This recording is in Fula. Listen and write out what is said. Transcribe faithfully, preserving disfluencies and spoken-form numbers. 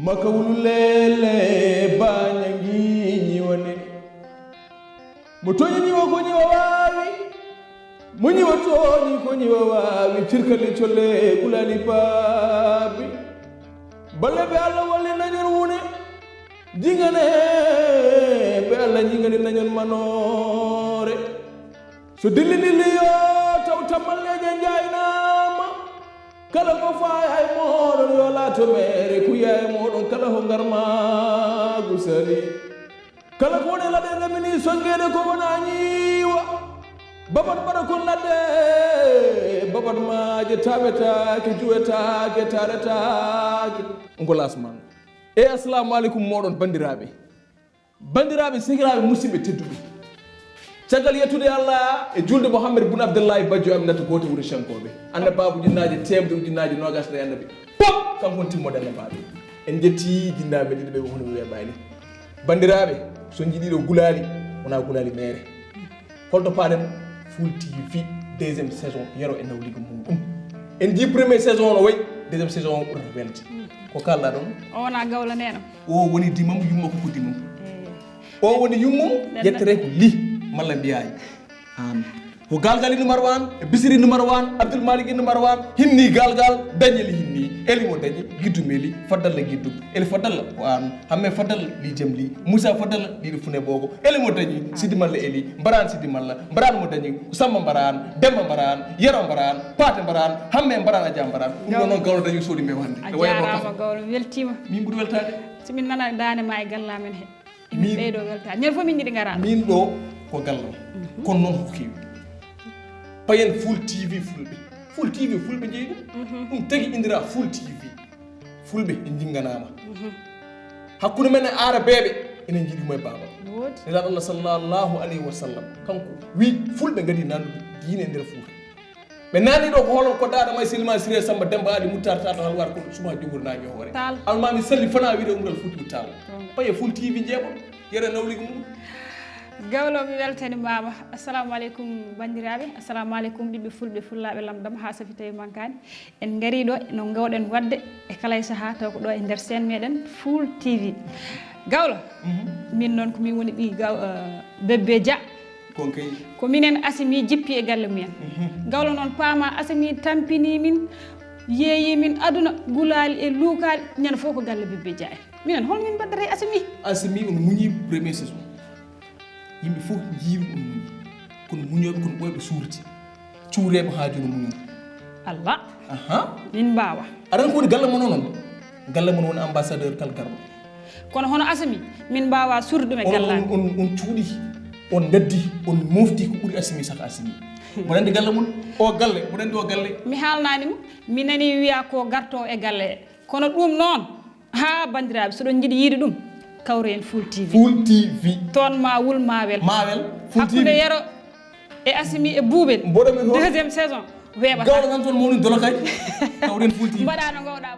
Makawulu lele baña ngiñi wone. Mo toñi ñiwa ko ñiwa wawi. Mo ñiwa toñi ko ñiwa wawi. Cirkali colle gulani pabi. Balle be Allah walli nañon wune. Jingane be Allah jingani nañon manore. So dilli dilli yo taw tammalleeje njaaynaama. Kala ko faaya e mooɗon yo laato meere kuya e mooɗon kala ho ngarmaagu sali. Kala ko woni laɗe remini sonngeede ko wona ñiiwa. Babat mbaɗa kon ladde babat maaje taɓetaake juwetaake taaretaake. Ngol asman. E assalamu aleykum mooɗon banndiraaɓe. Banndiraaɓe, sehiraaɓe, musidɓe tedduɓe, caggal yettude Allah e julde Mouhamed Boun Abdallahi Bajjo amin nata gooto wuro Cankooɓe, annabaaɓe ujunnaaje teemedere ujunnaaje noogaas nayi annabi pop, kanko woni timmoode annabaaɓe. En njettii jinnaaɓe men ɗiɗo ɓe hono mi weeɓaani. Banndiraaɓe, so njiɗii ɗo gulaali, wonaa gulaali meere. Holto paaɗen? Full T V deuxième saison yero e nawligo mum ɗum. En njii premier saison no wayi, deuxième saison o ɓurata welde. Ko kaalɗaa ɗon? O wonaa gawlo neɗɗo. O woni dimam, yumma ko ko dimam. O woni yummum, yettere ko li malla mbiyayi. An ko galgal inu marwan e bisiri inu marwan abdul malik inu marwan hinni galgal dañeli hinni eli mo dañi giddu meli faddalla giddu eli faddalla ko an hamme faddalla li jam li musa faddalla ɗiɗo fune bogo eli mo dañi sidi malla eli mbaran sidi malla mbaran mo dañi samba mbaran demba mbaran yero mbaran pate mbaran hamme mbaran a jam mbaran ɗum ɗo noon gawlo dañi soodi men hannde a jarama gawlo weltima min ɓuuri weltade so min nana dande ma e gallamen he min ɓeydo welta ñande fof min jiɗi ngara min ɗo ko gallam kono noon ko kewi payen full tv fulɓe full tv fulɓe jeeyi ɗum ɗum tagi indira full tv fulɓe en jinganama hakkude men e arabeɓe enen jiiɗi mo e baba nelaɗo allah sallallahu alayhi wa sallam kanko wi fulɓe gadi nandude diine e nder fuuta ɓe naani ɗo ko holon ko daada may selima siré samba demba ali muttar ta to halwar ko suma jogori naño hoore almami salli fana wiide umral fuuti muttal paye full tv jeeɓo yere nawligo mum gawlo mi weltani mama assalamu aleykum bandiraɓe assalamu aleykum ɓiɓɓe fulɓe fullaɓe lamdam ha safi tawi mankani en gari ɗo no gawɗen wadde e kala e saaha taw ko ɗo e nder sen meɗen full tv gawlo min noon ko min woni ɓi gaw bebbe dia Konkey. Ko minen asimi jippi e galle mumen. Gawlo noon paama asimi tampini min, yeeyi min aduna, gulaali e luukaali, ñande fof ko galle bebbe dia en. Minen hol min mbaddata e asimi? Asimi on muñi premier saison. Yimɓe fof jiiru on muñi. Kono muñooɓe kono ɓooyɓe suurti. Cuureeɓe haa jooni muñon. Allah. Aha. Min mbaawa. Aɗa ko woni galle mon onon? Galle mon woni ambassadeur kala garɗo. Kono hono asami min mbawa suurde ɗum e gallaji on on cuuɗi on gaddi on mofti ko ɓuri asimi saka asimi mboɗa andi galle mum o galle mboɗa andi o galle mi haalnanimo mi nani wiya ko garto e galle kono ɗum noon ha bandiraɓe soɗon jiiɗi yiide ɗum kawre en full tv full tv toon ma wul ma wel ma wel full tv hakkude yero e asimi e buuɓel mboɗo mi deuxiéme saison weeɓata gawɗo tan toon mawni dolokay kawre en full tv mbaɗa no gowɗa